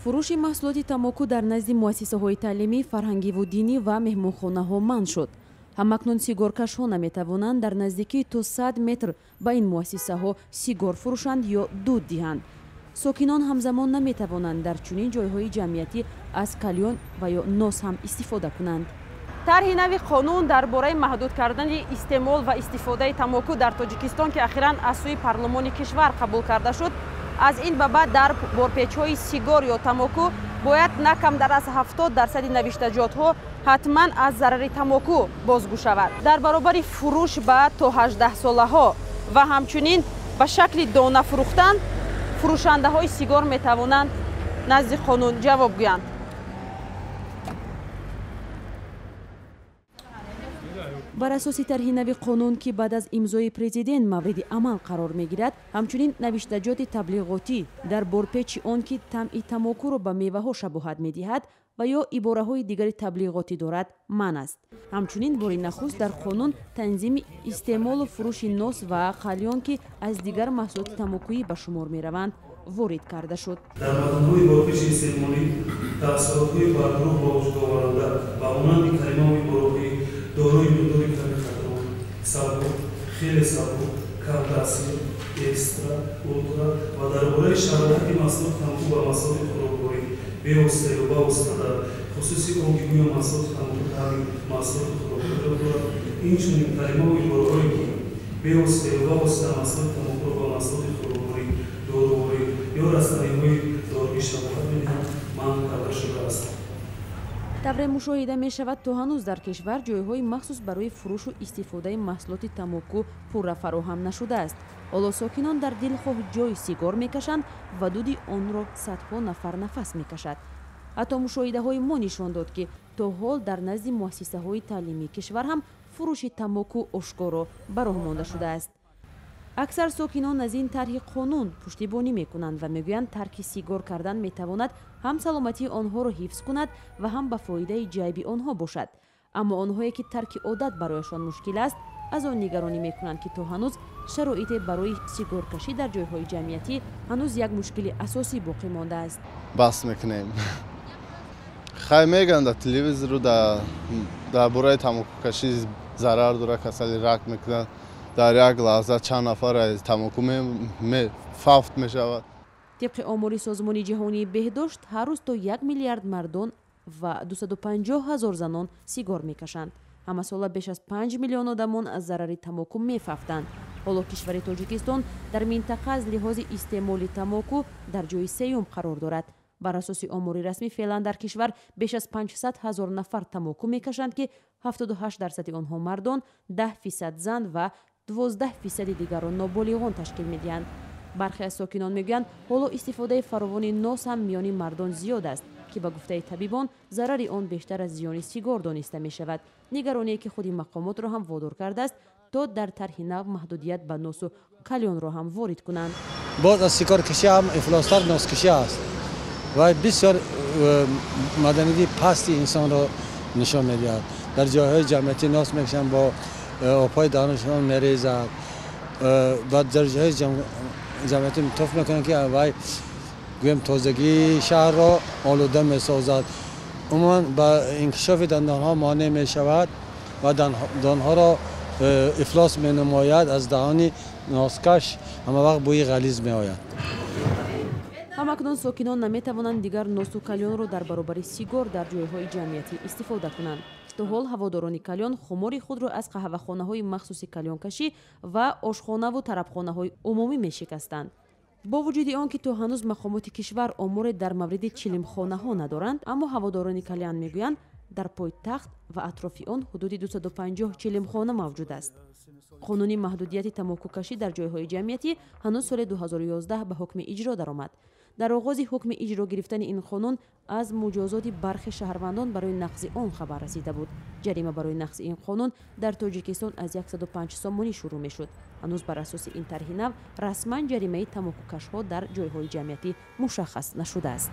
Фурӯши маҳсулоти тамоку дар назди муассисаҳои таълимӣ, фарҳангиву динӣ ва меҳмонхонаҳо манъ шуд. Ҳамакнун сигоркашҳо наметавонанд дар наздикии то 100 метр ба ин муассисаҳо сигор фурӯшанд ё дуд диҳанд. Сокинон ҳамзамон наметавонанд дар чунин ҷойҳои ҷамъиятӣ аз калён ва ё нос ҳам истифода кунанд. Тарҳи нави қонун дар бораи маҳдуд кардани истеъмол ва истифодаи тамоку дар Тоҷикистон, ки ахиран аз сӯи парлумони кишвар қабул карда шуд, аз ин ба баъд дар борпечҳои сигор ё тамоку бояд на камтар аз 70% навиштаҷотҳо ҳатман аз зарари тамоку бозгӯ шавад. Дар баробари фурӯш ба то 18-солаҳо ва ҳамчунин ба шакли дона фурӯхтан, фурӯшандаҳои сигор метавонанд назди қонун ҷавоб гӯянд. Бар асоси тарҳи нави қонун, ки баъд аз имзои президент мавриди амал қарор мегирад, ҳамчунин навиштаҷоти таблиғотӣ дар борпечи он, ки тамъи тамокуро ба меваҳо шабоҳат медиҳад ва ё ибораҳои дигари таблиғотӣ дорад, манъ аст. Ҳамчунин бори нахуст дар қонун танзими истеъмолу фурӯши нос ва қалён, ки аз дигар маҳсулоти тамокуӣ ба шумор мераванд, ворид карда шуд. Дар матнҳои борпечи истеъмолӣ таъсиротҳои бардурӯғ ба вуҷуд оваранда ба монанди калимаву ибораҳои дорои миқдори ками хатарнок, сабук, хеле сабук, камтаъсир, экстра, ултра ва дар бораи шабоҳати маҳсулоти тамоку ба маҳсулоти хӯрокворӣ бевосита ё бавосита, дар хусуси он ки гӯё маҳсулоти тамоку таъми маҳсулоти хӯроквориро дорад, инчунин калимаву ибораҳое ки бевосита ё бавосита маҳсулоти тамокуро ба маҳсулоти хӯрокворӣ, доруворӣ ё растаниҳои доруӣ шабоҳат медиҳанд, манъ карда шудааст. Тавре мушоҳида мешавад, то ҳанӯз дар кишвар ҷойҳои махсус барои фурӯшу истифодаи маҳсулоти тамоку пурра фароҳам нашудааст. Ҳоло сокинон дар дилхоҳ ҷой сигор мекашанд ва дуди онро садҳо нафар нафас мекашад. Ҳатто мушоҳидаҳои мо нишон дод, ки то ҳол дар назди муассисаҳои таълимии кишвар ҳам фурӯши тамоку ошкоро ба роҳ монда шудааст. Аксар сокинон аз ин тарҳи қонун пуштибонӣ мекунанд ва мегӯянд, тарки сигор кардан метавонад ҳам саломатии онҳоро ҳифз кунад ва ҳам ба фоидаи ҷайби онҳо бошад. Аммо онҳое ки тарки одат барояшон мушкил аст, аз он нигаронӣ мекунанд, ки то ҳанӯз шароите барои сигоркашӣ дар ҷойҳои ҷамъиятӣ ҳанӯз як мушкили асосӣ боқӣ мондааст. Бас мекунем. Хай мегӯянд дар телевизору дар бораи тамокукашӣ зарар дорад, касали рак мекунад. Дар як лаҳза чанд нафар аз тамоку фавт мешавад. Тибқи омори Созмони ҷаҳонии беҳдошт, ҳар рӯз то 1 миллиард мардон ва 250 ҳазор занон сигор мекашанд. Ҳамасола беш аз 5 миллион одамон аз зарари тамоку мефавтанд. Ҳоло кишвари Тоҷикистон дар минтақа аз лиҳози истеъмоли тамоку дар ҷои сеюм қарор дорад. Бар асоси омори расмӣ, феълан дар кишвар беш аз 500 ҳазор нафар тамоку мекашанд, ки 78% онҳо мардон, 10% зан ва 12% дигарро ноболиғон ташкил медиҳанд. Бархе аз сокинон мегӯянд, ҳоло истифодаи фаровони нос ҳам миёни мардон зиёд аст, ки ба гуфтаи табибон зарари он бештар аз зиёни сигор дониста мешавад. Нигароние ки худи мақомотро ҳам водор кардааст, то дар тарҳи нав маҳдудият ба носу калёнро ҳам ворид кунанд. Боз аз сигоркашӣ ҳам ифлостар носкашӣ аст ва бисёр маданияти пасти инсонро нишон медиҳад. Дар ҷойҳои ҷамъиятӣ нос мекашанд, бо обҳои даҳонашон мерезад ва дар ҷойҳои ҷамъиятӣ туф мекунанд, ки вай гӯем тозагии шаҳрро олуда месозад. Умуман ба инкишофи дандонҳо монеъ мешавад ва дандонҳоро ифлос менамояд. Аз даҳони носкаш ҳамавақт бӯи ғализ меояд. Ҳамакнун сокинон наметавонанд дигар носу калёнро дар баробари сигор дар ҷойҳои ҷамъиятӣ истифода кунанд. То ҳол ҳаводорони калён хумори худро аз қаҳвахонаҳои махсуси калёнкашӣ ва ошхонаву тарабхонаҳои умумӣ мешикастанд. Бо вуҷуди он ки то ҳанӯз мақомоти кишвар оморе дар мавриди чилимхонаҳо надоранд, аммо ҳаводорони калён мегӯянд, дар пойтахт ва атрофи он ҳудуди 250 чилимхона мавҷуд аст. Қонуни маҳдудияти тамокукашӣ дар ҷойҳои ҷамъиятӣ ҳанӯз соли 2011 ба ҳукми иҷро даромад. Дар оғози ҳукми иҷро гирифтани ин қонун аз муҷозоти бархе шаҳрвандон барои нақзи он хабар расида буд. Ҷарима барои нақзи ин қонун дар Тоҷикистон аз 105 сомонӣ шурӯъ мешуд. Ҳанӯз бар асоси ин тарҳи нав расман ҷаримаи тамокукашҳо дар ҷойҳои ҷамъиятӣ мушаххас нашудааст.